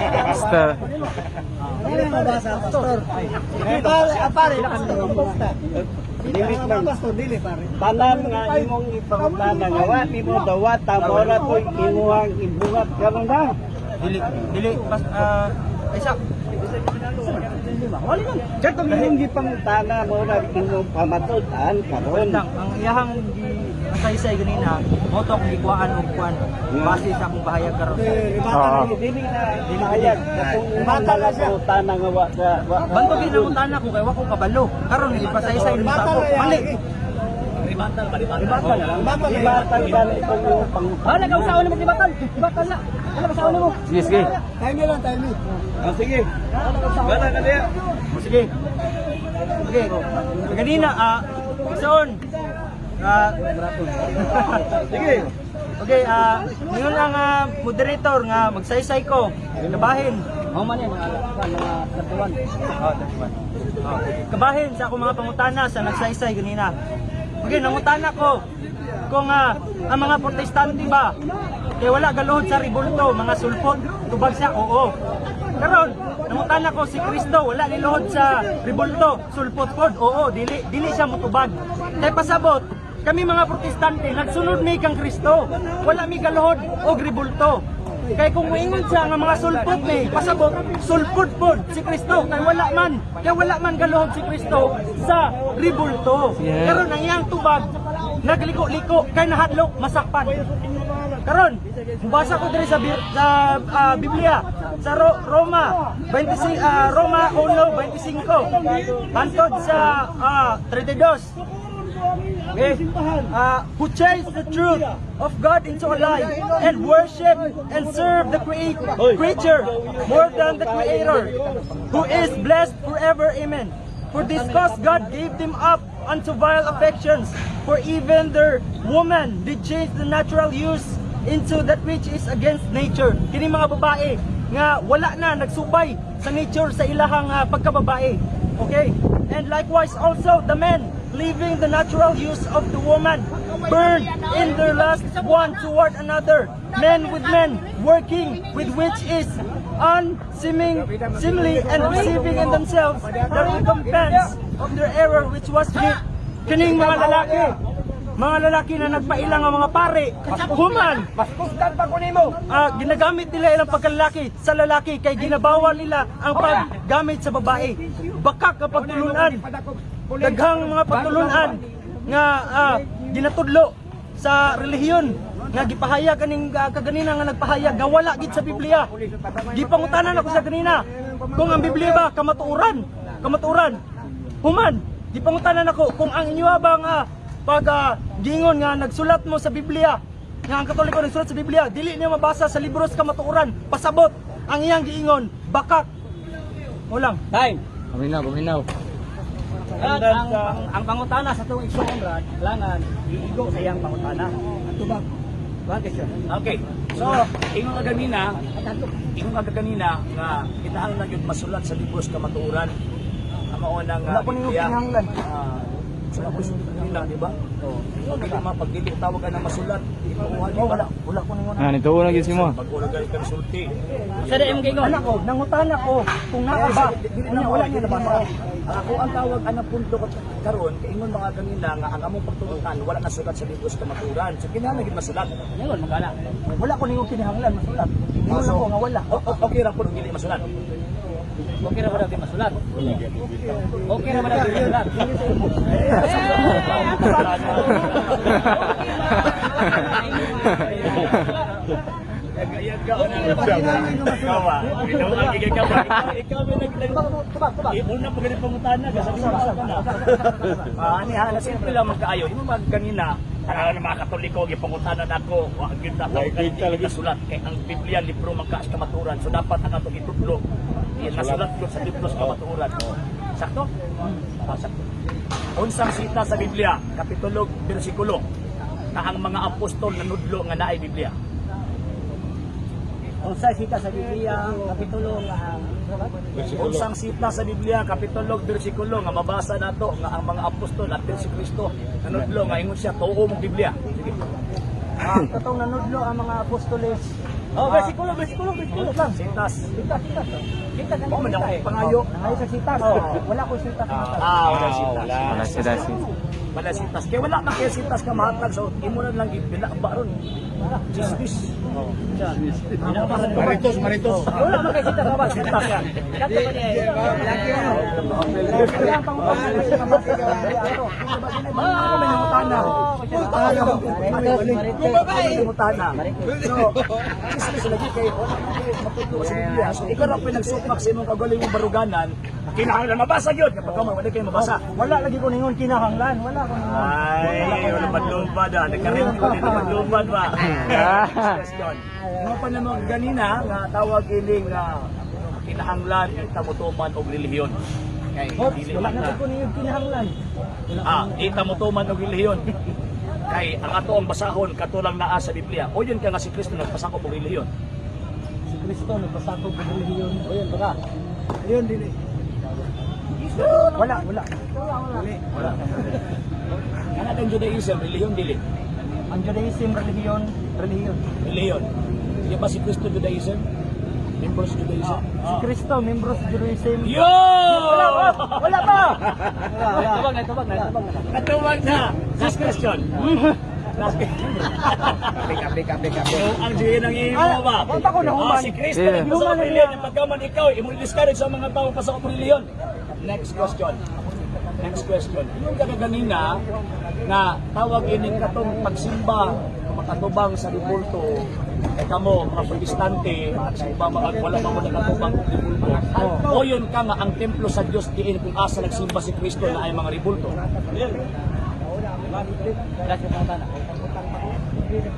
Basta. Dili mabasa, pastor. Pare, pare, pastor. Limit lang. Pastor, dili pare. Tanan nga imong ipangutana nga wa nimo dawata, mora ko'y imuhang ibuhat karon na. Dili, dili, bas, isa. Wala lang. Katong imong gipangutana mora imong pamatud-an karon. Lang, ang iyahang gi nasaysay ganina, mao to akong gikuhaan og kuan base sa akong bahayag karon. Oo. Dili na mahayag katong imong mga pangutana nga wa ka wa ka- Bantog gid nangutana ko kay wa ko kabalo. Karon ipasaysay mo sa ako. Mali. Ribatal lang. Ribatal ba na itong imong pangutana? Wala ka usaon mo ribatal. Ribatal na. Wala ka usaon mo. Sige, sige. Time lang, time. Ah, sige. Wala ka diya. Sige. Okay. Ganina usaon. Sige. Okay, ngayon ang moderator nga magsaysay ko. Kabahin. Mao man yan, mga mga 31. Oh, 31. Oh. Kabahin sa akong mga pangutana sa nagsaysay ganina. Okay, nangutana ko kung ang mga Protestante ba kay wala galuhod sa ribulto, mga sulpot, tubag siya, oo. Karon, nangutana ko si Kristo wala niluhod sa ribulto, sulpot pod, oo, dili dili siya motubag. Kay pasabot, kami mga Protestante nagsunod mi kang Kristo. Wala mi galuhod og ribulto. Kay kung moingon siya nga mga sulpot ni, pasabot, sulpot pod si Kristo kay wala man galuhod si Kristo sa ribulto. Yeah. Karon ang iyang tubag nagliko-liko kay nahadlok masakpan. Karon, mubasa ko diri sa Biblia sa Roma 25, Roma 1:25 hantod sa 32. Okay. Who changed the truth of God into a lie and worship and serve the creature more than the Creator, who is blessed forever. Amen. For this cause God gave them up unto vile affections, for even their woman did change the natural use into that which is against nature. Kini mga babae nga wala na nagsubay sa nature sa ilahang pagkababae. Okay? And likewise also the men, leaving the natural use of the woman, burned in their lust one toward another, men with men, working with which is unseeming, seemly, and receiving in themselves the recompense of their error which was meet. Kining mga lalaki na nagpailang ang mga pare, human, Paskustan pa ko nimo. Ginagamit nila ilang pagkalaki sa lalaki kay ginabawal nila ang paggamit sa babae. Bakak ang pagtulunan. Daghang mga pagtulunan nga ginatudlo sa relihiyon nga gipahayag aning kaganina nga nagpahayag nga wala gid sa Biblia. Gipangutanan ako sa ganina kung ang Biblia ba kamatuoran, kamatuoran. Human, gipangutanan ako kung ang inyo ba nga pag gingon nga nagsulat mo sa Biblia nga ang Katoliko nagsulat sa Biblia, dili niya mabasa sa libro sa kamatuoran. Pasabot ang iyang giingon, bakak. Ulang. Time. Paminaw, paminaw. Ang pangutana sa tuong igsoon rad, langan iigo sa iyang pangutana. Tubag. Bakit siya? Okay. So, ingon ka ganina nga kinahanglan gyud masulat sa libros kamatuoran. Ang mao nang Wala ko niyong kinahanglan. Sa ako kanina, di ba? Oo. Dili ma pag dili tawag ka na masulat, ituuhan di Oh, ba? wala, wala ko ningon. Ah, nito na gyud si mo. Pag wala galit kang sulti. Sa di imong gingon. Anak ko, nangutana ko kung naa ba. Unya wala niya nabasa. Ang ako ang tawag anang punto ko karon kay ingon mga kanina nga ang among pagtulunan wala nasulat sa libros kamatuoran. So kinahanglan gyud masulat. Ingon magana. Wala ko ningong kinahanglan masulat. Ingon So, ako nga wala. Okay ra po nung dili masulat. Okay ra ba daw di masulat? Okay ra ba daw di masulat? Ikaw ah. Ikaw ang ikaw. Ikaw may nag Eh, una pa ganit pangutana ka sa na. Ani ha, simple lang magkaayo. Imo mag kanina, ano na mga Katoliko gipangutana nako, wa gyud na tawag nasulat kay ang Biblia libro man kaas kamatuoran. So dapat ang atong itudlo nasulat gyud sa libro sa kamatuoran. Sakto? Ah, sakto. Unsang sita sa Biblia, kapitulo, bersikulo, na ang mga apostol nanudlo nga naay Biblia? Unsa sita sa Biblia, kapitulo nga ang Unsang sita sa Biblia, kapitulo, bersikulo nga mabasa nato nga ang mga apostol at si Kristo nanudlo nga ingon siya tuo mong Biblia. Sige. Katong nanudlo ang mga apostoles. Oh, bersikulo, bersikulo, bersikulo lang. Sintas. Sintas, sintas. Sintas ang Oh, man ako eh. pangayo. Nangayo sa sintas. Wala ko sintas. Ah, wala sintas. Wala sila si. Wala sintas. Kaya wala man kaya sintas ka mahatag. So, imo na lang ipinaba ron. Chismis. Maritos, maritos. Wala man kay sintas ba? Sintas yan. Kato ba niya? Laki mo. Wala ang pangutana. Ako may nangutana. Ako may nangutana. So, chismis lagi kay wala man kay matuto sa Biblia. So, ikaw ra pinagsupak sa imong kagaling mong baruganan, kinahanglan mabasa gyud kapag ka wala kayo mabasa. Wala lagi ko ningon kinahanglan, wala ko ningon. Ay, wala padlubad ah. Nagkaroon ko nito padlubad ba? Question. Mga pa naman ganina nga tawag ining nga kinahanglan itamutuman og relihiyon. Kay Hops, dili wala man na na. ko ningon kinahanglan. Ah, itamutuman og relihiyon. Kay ang ato ang basahon katulang naa sa Biblia. O yun ka nga si Kristo nagpasakop og relihiyon. Si Kristo nagpasakop og relihiyon. O yun baka. Ayun dili. Wala, wala. Wala. Kana ang Judaism, relihiyon dili. Ang Judaism relihiyon, relihiyon. Relihiyon. Sige ba si Kristo Judaism? Members Judaism? Si Kristo membro sa Judaism. Yo! Wala pa. Wala pa. Tubag na, tubag na, tubag na. Katuwag na! Last question. Last question. Kape, kape, kape, kape. So, ang sige ng imo ba? Punta ko na human. Oh, si Kristo Yeah. nagpasok og relihiyon. Yung pagkaman ikaw, imo discourage sa mga tao pasok og relihiyon. Next question. Next question. Yung kagaganina na tawag ining katong pagsimba makatubang sa rebulto kay kamo mga Protestante nagsimba mga wala pa mo nakatubang og rebulto. O yun ka nga ang templo sa Dios diin kung asa nagsimba si Kristo na ay mga rebulto.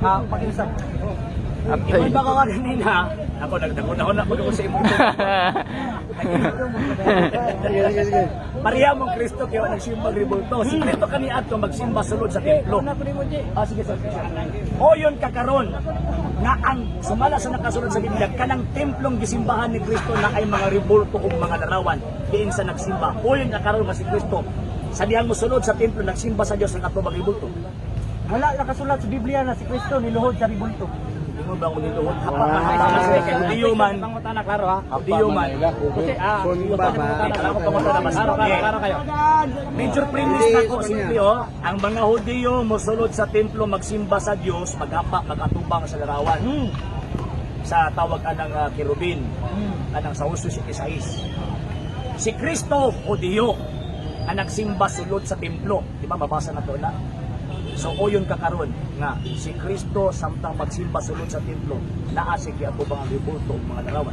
Ah, pakiusap. Apay. Ingon ba ka kanina? Ako nagdakon na pag ako sa imong. Sige, sige, sige. Pareha mong Kristo kaya nagsimba rebulto. Si Kristo kaniadto magsimba sulod sa templo. Ah, sige, sir. O yun kakaron nga ang sumala sa nakasulod sa Biblia kanang templong gisimbahan ni Kristo na ay mga rebulto ug mga larawan diin sa nagsimba. O yun kakaron nga si Kristo sa dihang mosulod sa templo nagsimba sa Dios ang ato rebulto. Wala nakasulat sa Biblia na si Kristo niluhod sa rebulto. Ingon ba ko niluhod? Hapa ka hapa ka kay Hudiyo man. Pangutana, klaro ha. Hudiyo man. Kasi, ah, Sunba ba? Klaro pangutana mas. Klaro, klaro, klaro kayo. Major premise na ko, simple oh. Ang mga Hudiyo mosulod sa templo magsimba sa Dios, maghapa, magatubang sa larawan. Sa tawag anang kerubin, anang sa Husto 76. Si Kristo Hudiyo ang nagsimba sulod sa templo. Di ba mabasa na to na? So oyon kakaron nga si Kristo samtang magsimba sulod sa templo, naa si giatubang ang rebulto ug mga larawan.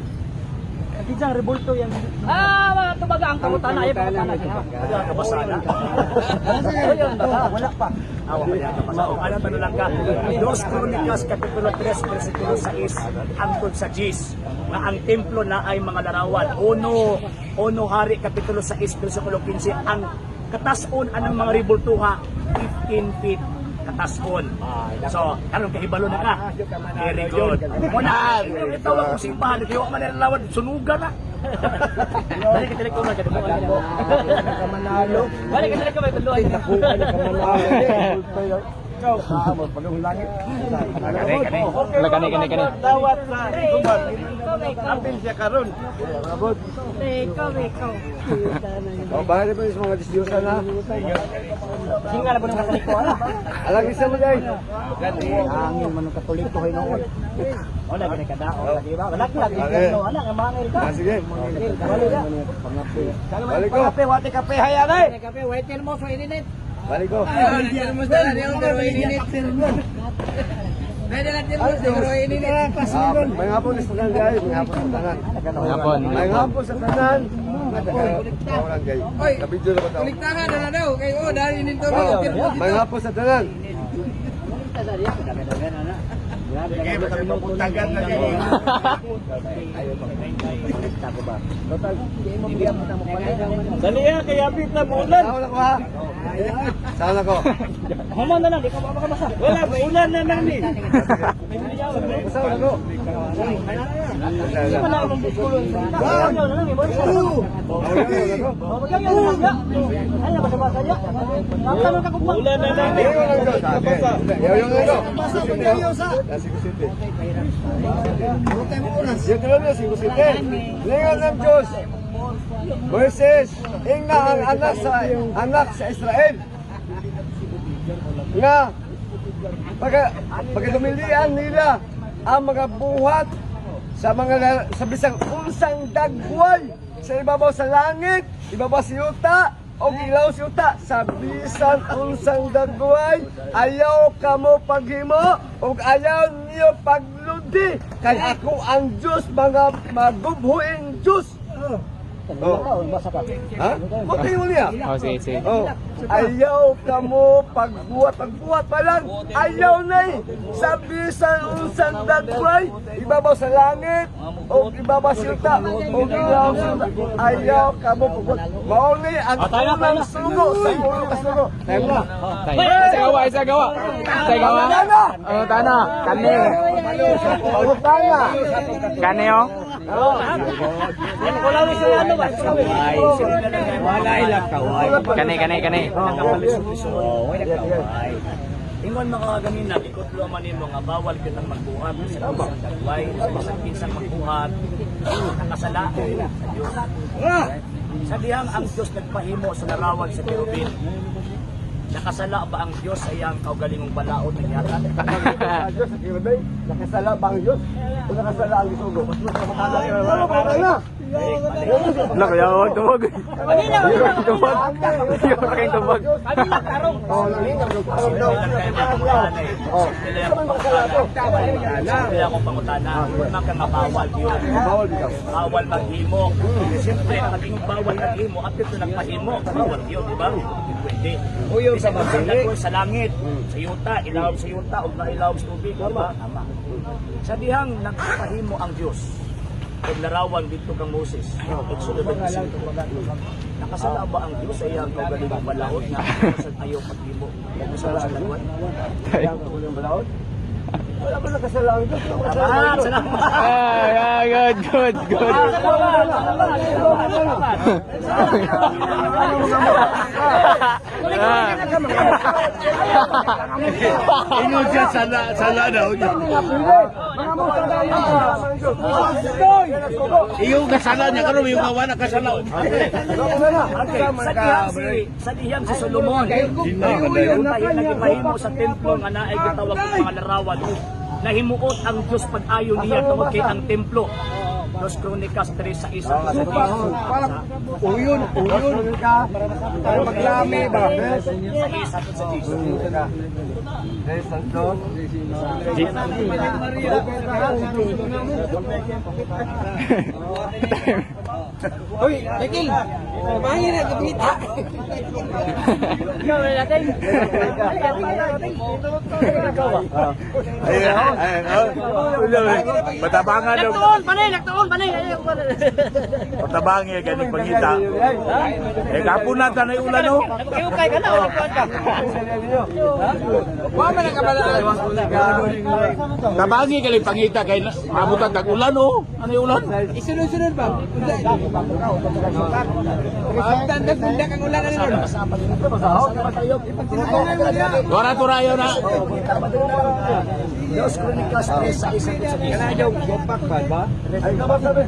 At ang rebulto yan. Ah, mga tubaga ang pangutana, ay pangutana. Wala ka basa na. Ayun, baka. Wala pa. Awa pa yan, kapasa. O, ano tanong lang ka? Dos Crónicas, Kapitulo 3, versikulo 6, hangtod sa 10, na ang templo na ay mga larawan. Uno, Uno Hari, Kapitulo 6, versikulo 15, ang katason anang mga ribultuha, 15 feet katason. So, karon kahibalo na ka. Very good. Muna, itawag kong simbahan, kaya man nilalawan, sunugan na. Balik ka dili ko magkadto. Nakamanalo. Balik ka dili ko magkadto. Nakamanalo. Ikaw, kaamot, pagong langit. Wala kani kani kani. Dawat sa gubat. Apil siya karon. Abot. Oh, bahay pa sa mga disdiyosa na. Singa na po ng Katoliko ala. Alang isa mo guys. Angin man ng Katoliko hinuon. Wala gani kada, wala di ba? Wala ka lagi no, ana nga mangil ka. Ah, sige. Wala ka. Balik ko. Kape, wate kape hayan ay. Balik ko. Ah, may hapon sa tanan guys, may hapon sa tanan. Hapon. May hapon sa tanan. Walang gay. Kabidyo na ba tao? Kolektahan na na daw kay oh dahil nito Ah, May hapon sa tanan. Dali ya, kay apit na bulan. Tao lang ko ha. Sana ko. Human na lang, di ka makabasa. Wala, ulan na lang ni. Basta ko. Hindi man ako ng buskulon. Ayaw na lang, eh. Two, three, Ay, nabasa-basa niya. Ang ka kung Ulan na lang ni. Deuteronomio 5:7. Lingon ng Diyos. Moises, ingna ang anak sa Israel. Nga pagkadumilian nila ang mga buhat sa bisang unsang dagway sa ibabaw sa langit, ibabaw sa yuta, o ilaw sa yuta, sa bisan unsang dagway, ayaw kamo paghimo, ug ayaw niyo pagludi, kay ako ang Diyos, mga magubhuing Diyos. Oh. Basa ka. Ha? Buti mo niya. Oh, sige, sige. Oh, ayaw kamo pagbuhat, pagbuhat pa lang. Ayaw na eh. Sa bisan unsang dagway, ibabaw sa langit, o ibabaw sa yuta, o ilaw sa yuta. Ayaw kamo pagbuhat. Mao ni ang unang sugo sa unang kasugo. Time na. Tayo. Isa gawa, isa gawa. Isa gawa. Oh, tana. Kani. Pangutana. Kani oh. Wala ila kaway. Kani, kani, kani. Oh, wala kaway. Ingon mga ganina, ikutlo man nimo nga bawal gyud ang magbuhat sa isang dagway, sa isang kinsang magbuhat, nakasala sa Diyos. Sa dihang ang Diyos nagpahimo sa larawan sa kerubin. Nakasala ba ang Diyos sa iyang kaugalingong balaod na gihatag? Ang Diyos sa kirubin, nakasala ba ang Diyos? O nakasala ang isugo? Ano pangutana? Wala kaya wag tumag. Tumag. Wala kayong tumag. Oh, nanginang tarong daw. Oh, Sila sa man makasala to? Sila akong pangutana, una ka nga bawal yun. Bawal bitaw. Bawal maghimo. Siyempre, pag yung bawal naghimo, at ito nagpahimo, bawal yun, di ba? Hindi pwede. Uyaw sa Bisag mabili. dagway sa langit, sa yuta, ilawom sa yuta, ug nailawom sa tubig, di ba? Tama. Sa dihang nagpahimo ang Diyos, ug larawan dito kang Moses, Exodo 25. Nakasala ba ang Diyos sa iyang kaugalingong balaod nga sa ayaw paghimo? Sa dagway? Kaya ang kagulang balaod? Wala ba nakasala ang Diyos? Wala ba Salamat! nakasala ang Diyos? Salamat! Ah, ah, good, good, good. Ingon siya sala sala daw niya. Mga musa daw yun. Ang Diyos. Yan ang sugo. Iyo kasala niya karon yung kawa na kasala. Okay, sa dihang si Solomon. Tayo nagipahimo sa templo nga naay gitawag og mga larawan. Nahimuot ang Dios pag-ayo niya tungod kay ang templo. Dos Kronikas 3:6. Uyon, uyon. Para maglami ba? Sais hangtod sa diyes. Tres Santos. Uy, Michael. Mahina na kapita. Ayun, ayun. Matabangan daw. Nagtuon, panay, nagtuon, panay. Matabangi ganing pangita. Eh kapon na tanay ulan no. Nagkiukay ka na, nagkuhan ka. Wa man ang kabalaan. Tabangi galing pangita kay mabutan tag ulan no. Ano yung ulan? Isunod-sunod ba? Tandag bundak ang ulan ano nun? Dora turayo na. Dos Kronikas 3:6 hangtod sa diyes. Ay, kabasabi.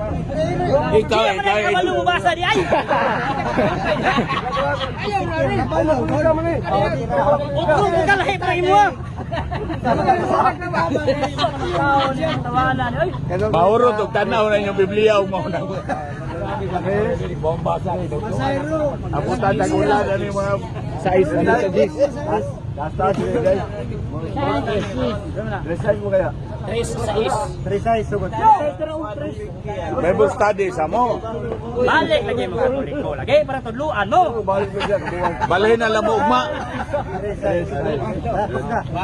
Ikaw, ikaw. Kabalo mo basa di ay. Ayaw na rin. Ano, wala man eh. Utro ko ka lahi para imo. Tawanan, oy. Mahurot og tanaw na inyong Biblia ug mao na. Abutan tag ulan ano yung mga Sais, ano sa dis? Last guys. Tres mo kaya? 3:6. Tres size, sugod. Bible study sa mo. Balik lagi mo Katoliko. Lagi para tudluan mo. Balik mo siya, kabuwang. Balhin na lang mo ugma.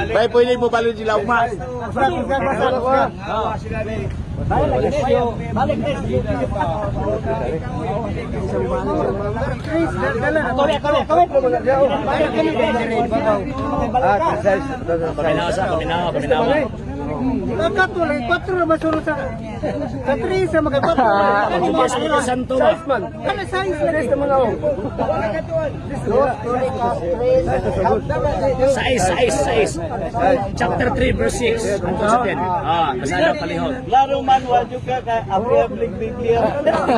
Bay, pwede mo balhin sila ugma. Balik lagi. Balik lagi. Kore, kore, kore. Ah, size. Paminaw sa, paminaw, paminaw. Katuloy, 4 masulod sa 3 sa mga 4. Espiritu Santo ba? Size man. Kana size lagi. Size naman ako. Sais, sais, sais. Chapter 3, verse 6. Hangtod sa 10. Ah, kasada palihog. Laro man wa jud ka kay abri-ablig Biblia.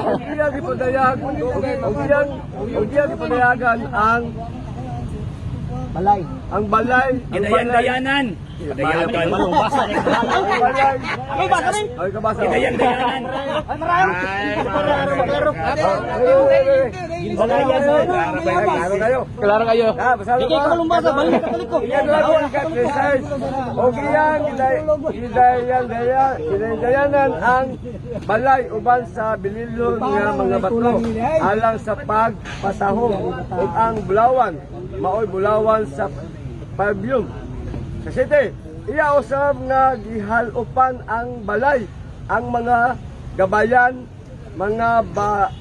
Ug iyang gipadayag, ug iyang gipadayagan ang Balay. ang balay, ang balay. Gidayan-dayanan. Gidayan-dayanan. Ang balay. Ay, basa rin. Ay, kabasa. Gidayan-dayanan. Ay, marami. Klaro kayo. Klaro kayo. Ah, basa Hindi ka malumbasa, balik Katoliko. Iyan lang ang size. Og iyang gidayan-dayanan ang balay uban sa bililon nga mga bato alang sa pagpasahom ug ang bulawan maoy bulawan sa perfume. Sa city, iya usab nga gihalupan ang balay ang mga gabayan, mga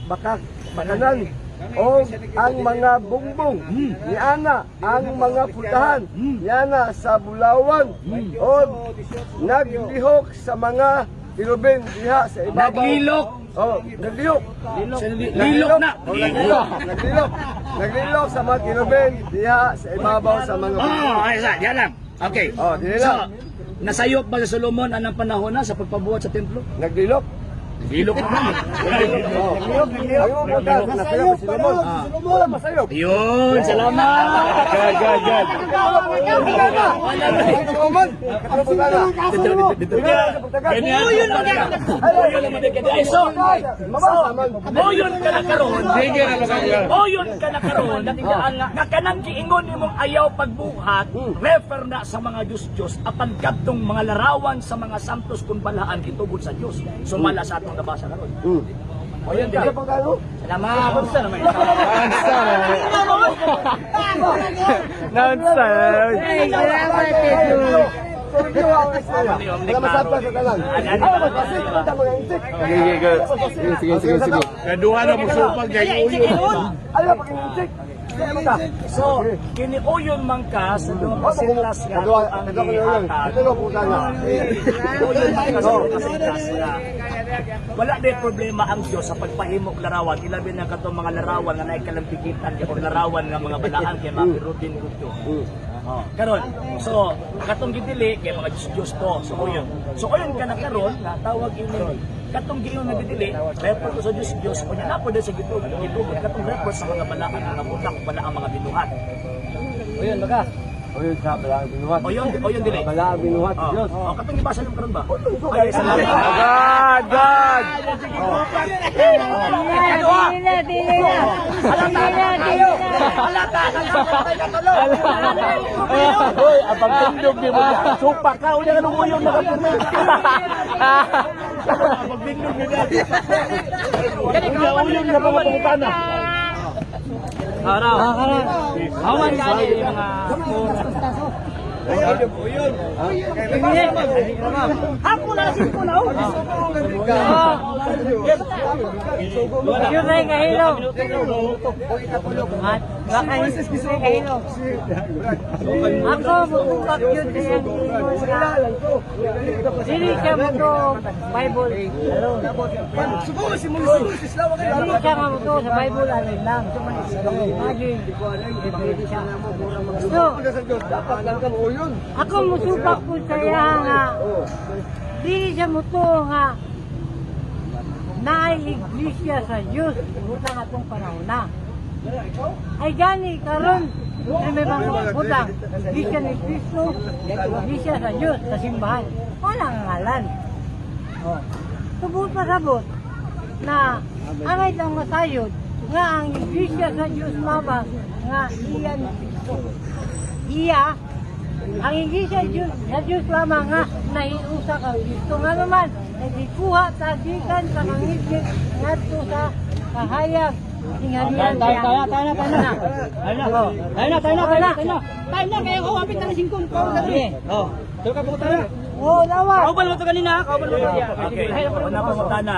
bakak bakanan o ang mga bungbong niana ang mga putahan niana sa bulawan o naglihok sa mga kilubin diha sa ibabaw. Naglilok. Oh, naglihok. Lilok na. Oh, naglilok. Naglilok. Naglilok sa mga kilubin diha sa ibabaw sa mga Oh, ay sa, yan lang. Okay. Oh, dili So, lang. nasayop ba si Solomon anang panahon na sa pagpabuhat sa templo? Naglilok. Lilok na naman. Oh. Ang imong putahan, nasayop si Solomon. Wala masayop. Yun, salamat. Good, good, good. Solomon, katulad putana. Ganyan. Uyon man ka. Uyon naman ka. Ay, so, Mabasa man. Uyon ka na karon. Sige na ba kayo? Uyon ka na karon, natigaan nga nga kanang giingon nimong ayaw pagbuhat, refer na sa mga Diyos-Diyos apan kadtong mga larawan sa mga santos kun balaan gitugod sa Dios. Sumala sa atong nabasa karon. Uyon dili. Salamat. Basta naman. Nonsense. Sige, sige, sige, sige, sige. Kaduha na mo supag kay uyon. So, kini uyon man ka sa mga kasinlas nga ang gihatag. Uyon man ka sa mga kasinlas nga wala din problema ang Diyos sa pagpahimok larawan, ilabi na katong mga larawan nga naay kalampigitan o larawan nga mga balaan kay mapirutin dito. Oh, karon. So, katong gidili kay mga Diyos Diyos to. So uyon. So uyon ka na karon nga tawag ini katong giingon nga gidili, report to sa Diyos Diyos unya na po sa gitugod gitugod katong report sa mga balaan nga butak wala ang mga binuhat. Uyon, baga. Uyon, uyon dili. Binuhat Oh, Diyos. oh, katong gibasa nimo karon ba? Ay, salamat. God, God. Dili na, dili na. Dili na, dili na. Hoy, abang tindog ni mo. Supak ka unya kanong uyon nakapirma. Abang tindog ni dad. Unya uyon nga mga pangutana. Araw. Awan gani mga Ako na simpo na. Yun ay kahilo. At baka hindi kahilo. Ako, mukupak yun sa iyang ingon nga. Dili siya mo to Bible alone. Dili siya nga mo to sa Bible alone lang. Imagine, pwede siya. So, Dapat lang kang uyon. ako musupak po sa iya nga. Dili siya mo to nga naay iglesia sa Diyos butang atong panahon na. Ay gani karon ay may mga butang iglesia ni Kristo, iglesia sa Diyos sa simbahan. Wala ang ngalan. Oh. Tubod pasabot na angay lang masayod nga ang iglesia sa Diyos Mama nga iya ni Kristo. Iya ang iglesia Diyos, sa Diyos lamang nga nahiusa kang Kristo nga naman. Nagikuha sa gikan sa kangitngit ngadto sa kahayag. Tinghalian siya. Tayo na, tayo na, tayo na. Tayo na, tayo na, tayo na, tayo na, tayo na. Tayo na, kaya ko, apit na ng singkong. Oh, tulo ka pangutana. Oh, lawa. Kaubal mo to kanina, kaubal mo to. Okay, una pangutana.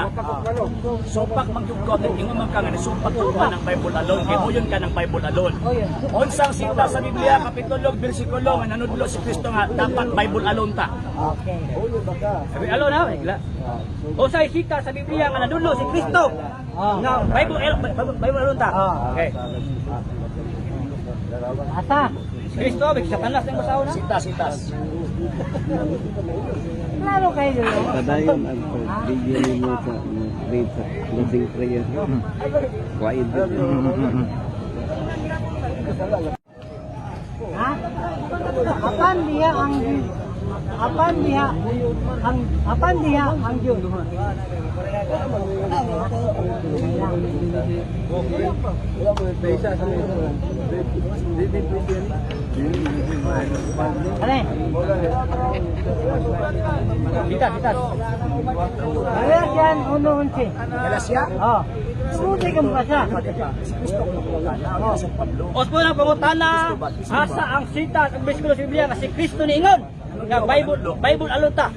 Supak mangyugkot, ingon man ka nga supak jud ka ng Bible alone, kay uyon ka ng Bible alone. Unsang sita sa Biblia kapitulo bersikulo nga nanudlo si Kristo nga dapat Bible alone ta. Okay. Sabi, alo na, bigla. O sa isita sa Biblia nga nanudlo si Kristo. Nga Bible Bible Bible alone ta. Okay. Asa. Si Kristo, big Satanas ang basaw na. Sitas, sitas. Klaro kayo. Padayon ang pag-video nimo sa read sa closing prayer. Quiet din. Ha? Apan diha ang apan diha ang apan diha ang Diyos. Ale. Sitas, sitas. Galatian 1:11. Galacia, Oh. Tumuti kang basa. si Kristo ang pangutana, ang sa Pablo. Osmo ng pangutana, asa ang sita sa bersikulo sa Biblia nga si Kristo niingon nga Bible Bible alone ta.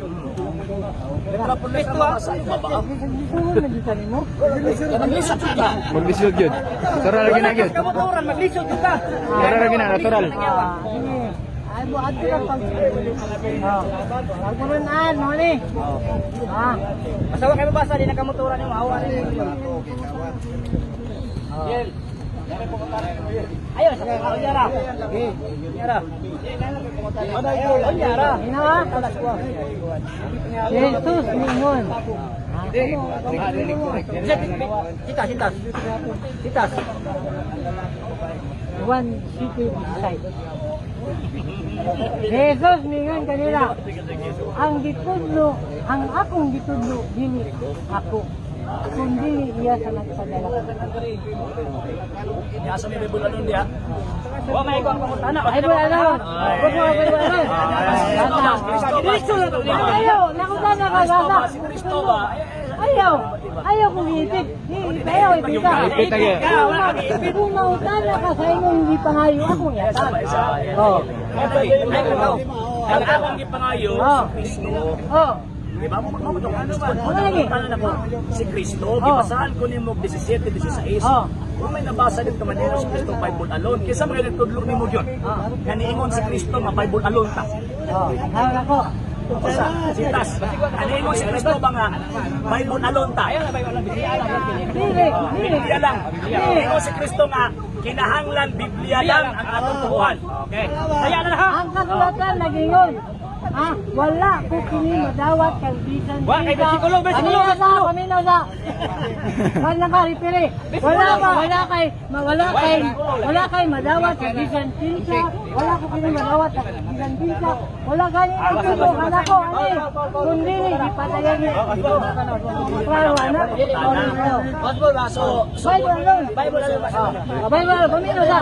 Kristo ha? Sa baba. Lisuon na dito nimo. Naglisod jud ka. Maglisod yun. Natural lagi na yun. Kamuturan maglisod jud ka. Natural lagi na, natural. Ah, sige. Ay mo adto lang pag. Oh. Pagturunan mo ni. Ah. Basta wa kay mabasa di na kamuturan nimo awa ni. Yel. Ayo sa kaya ra. Yara. Yara. Ina. Jesus ningon. Sitas, sitas. Sitas. One city beside. Jesus ningon kanila. Ang gitudlo, ang akong gitudlo dili ako kundi iya sa nagpadala. Asa may Bible alone diha. Wa may ko ang pangutana. Ay, wala na. Huwag mo, wala na. Diretso lang to. Ayaw, nakuta na ka, basa. Si Kristo ba? Ayaw, ayaw kong iipit. Ayaw, ipit ka. Ipit na yun. Kung mautana ka sa imong hindi pangayo, akong yatag. Oh. Okay. Ang akong gipangayo Oh. si Kristo. Oh. Di ba? Mo mo mo Ano lagi? ko si Kristo gibasahan ko nimo 17 16. Oh. Kung may nabasa dito man nimo si Kristo Bible alone, kaysa mga nagtudlo nimo gyud. Nga niingon si Kristo nga Bible alone ta. Oh. Tawag ako. Basta sitas. Niingon si Kristo ba nga Bible alone ta? Dili, dili. Biblia lang. Niingon si Kristo nga kinahanglan Biblia lang ang atong tuhuan. Okay. Saya na ha. Ang kasulatan nagingon. Ah, wala ko kini madawat kag bisan. Wa, kay bersikulo, bersikulo, Kami na sa, bersikulo. kami na sa. Wala ka ripiri. Wala ka, wala kay, wala kay, wala kay madawat kag bisan kinsa. Wala ko kini madawat kag bisan kinsa. Wala gani ang tubo kana ko ani. Kundi ni gipatayan ni. Klaro ana. So, so Bible alone. Bible alone. Ah, Bible alone, kami na sa.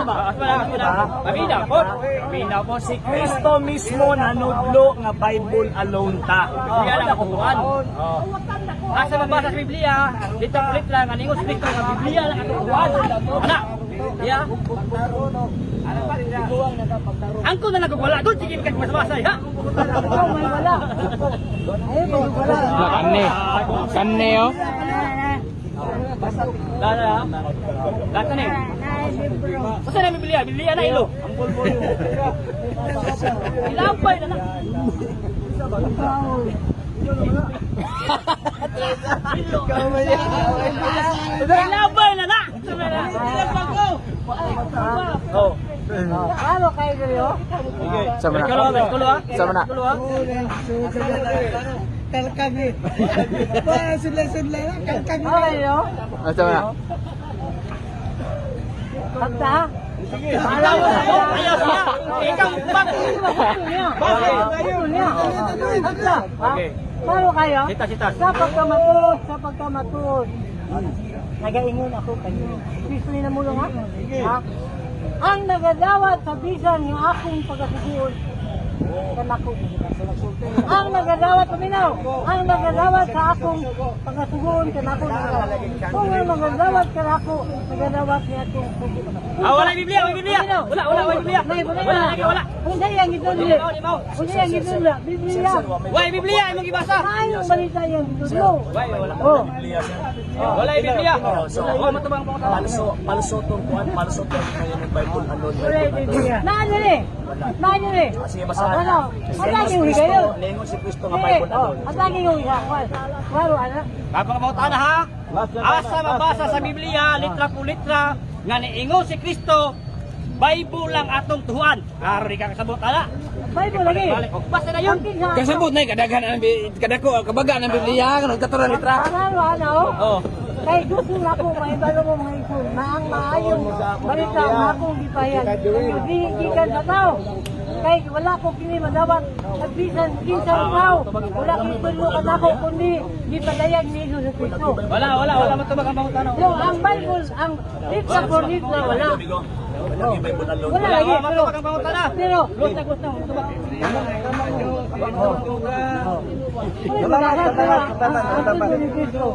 Pamina po. Pamina po. si Kristo mismo nanudlo nga Bible alone ta. Biblia lang ako tuan. Asa mabasa sa Biblia, dito ulit lang ang ingon sa Kristo nga Biblia lang ang tuan. Ana. Ya. Angko na lang wala doon sige kag masabasa ha. Ikaw may wala. Ayun, may wala. Kanne. Kanne oh. Dala. Dala ni. Usa na Biblia, Biblia na ilo. Ilampay na lang. Ilampay na na. Oh. Klaro kayo diri oh. Sama na. Kulo, kulo ah. Sama na. Kulo ah. Kalkami. Wala sudla-sudla na. Kalkami. Okay oh. Ah, Sama na. Pagta. Ayaw siya. Ikaw bang. Okay. Klaro kayo? Sitas, sitas. Sa pagkamatuod, sa pagkamatuod. Nagaingon ako kanyo. Kristo ni namulong ha? Ha? Ang nagadawat sa bisan nga akong pagkasuguon, Kanako. Ang nagadawat, paminaw, ang nagadawat sa akong pagkasugoon kanako. Kung ang nagadawat kanako, nagadawat niya akong sugo. Ah, wala Biblia, wala Biblia. Wala, wala, wala Biblia. Wala, lagi, wala. Unsa yang gitudlo? Unsa yang gitudlo? Biblia. Wala Biblia imong gibasa. Maayong balita yang gitudlo. Wala. Oh. Wala Biblia. Oh, matubang po. Palso, palso tong kuan, palso tong kaya ng Bible alone, Wala Bible alone. Biblia. Naa diri. Naa diri. Sige, basahan. Ano? Atagi yung Kristo, higayon. Lingon si Kristo nga Sige, Bible oh, alone. atagi yung higayon. Klaro, ana. Papakabautan na ha. Asa mabasa sa Biblia, litra po litra, nga niingon si Kristo, Bible lang atong tuhuan. Klaro di ka kasabot ana. Bible lagi. Balik, og basa na yun. Ang kinsa- Kasabot na kadaghan ang kadako kabaga ng Biblia karon katuran litra. Klaro, ana, oh. Oh. Kay gusto na ko maibalo mo mga igsoon na ang maayong balita nga akong gipahayag. Dili gikan sa tao. Kay wala ko kini madawat at bisan kinsang tao. Wala ko'y tudlo kanako kundi gipadayag ni Jesus Kristo. Wala, wala, wala matubag ang pangutana. So ang Bible, ang litra por litra wala. Wala yung Bible alone. Wala lagi. Wala Pero, matubag ang pangutana. pero, Gusto, gusto, matubag. wala, wala, wala, ang tudlo ni Kristo.